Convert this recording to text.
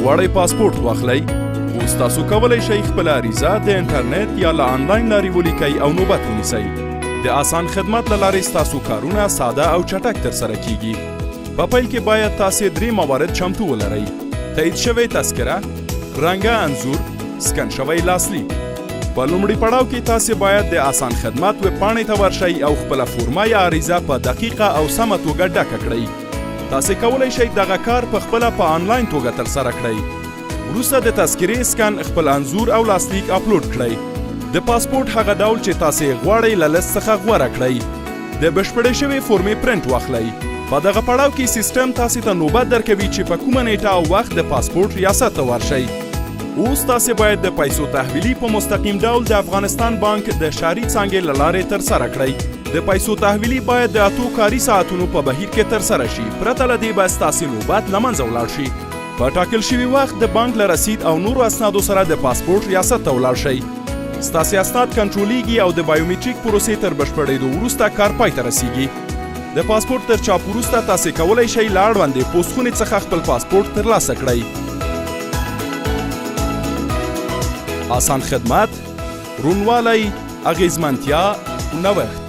غواړئ پاسپورت واخلئ؟ اوس تاسو کولی شئ خپله عریضه د انټرنیټ یا له آنلاین لارې ولیکئ او نوبت ونیسئ. د آسان خدمت له لارې ستاسو کارونه ساده او چټک ترسره کیږي. په پیل کې باید تاسې درې موارد چمتو ولرئ: تایید شوې تذکره، رنګه انځور، سکن شوی لاسلیک. په لومړي پړاو کې تاسې باید د آسان خدمت ویب پاڼې ته ورشئ او خپله فورمه یا عریضه په دقیقه او سمه توګه ډکه کړئ. تاسې کولی شئ دغه کار په خپله په آنلاین توګه ترسره کړئ. وروسته د تذکرې سکن، خپل انځور او لاسلیک اپلوډ کړئ. د پاسپورټ هغه ډول چې تاسې یې غواړئ له لست څخه غوره کړئ. د بشپړې شوې فورمې پرنټ واخلئ. په دغه پړاو کې سیستم تاسې ته نوبت درکوي چې په کومه نیټه او وخت د پاسپورټ ریاست ته ورشئ. اوس تاسې باید د پیسو تحویلي په مستقیم ډول د افغانستان بانک د شهري څانګې له لارې ترسره کړئ. د پیسو تحویلي باید د 8 کاري ساعتونو په بهیر کې ترسره شي، پرته له دې به ستاسې نوبت له منځه ولاړ شي. په ټاکل شوي وخت د بانک له رسید او نورو اسنادو سره د پاسپورټ ریاست ته ولاړ شئ. ستاسې اسناد کنټرولیږي او د بایومټریک پروسې تر بشپړېدو وروسته کار پای ته رسیږي. د پاسپورټ تر چاپ وروسته تاسې کولی شئ له اړوندې پوستخونې څخه خپل پاسپورټ ترلاسه کړئ. آسان خدمت، روڼوالی، اغیزمنتیا، نوښت.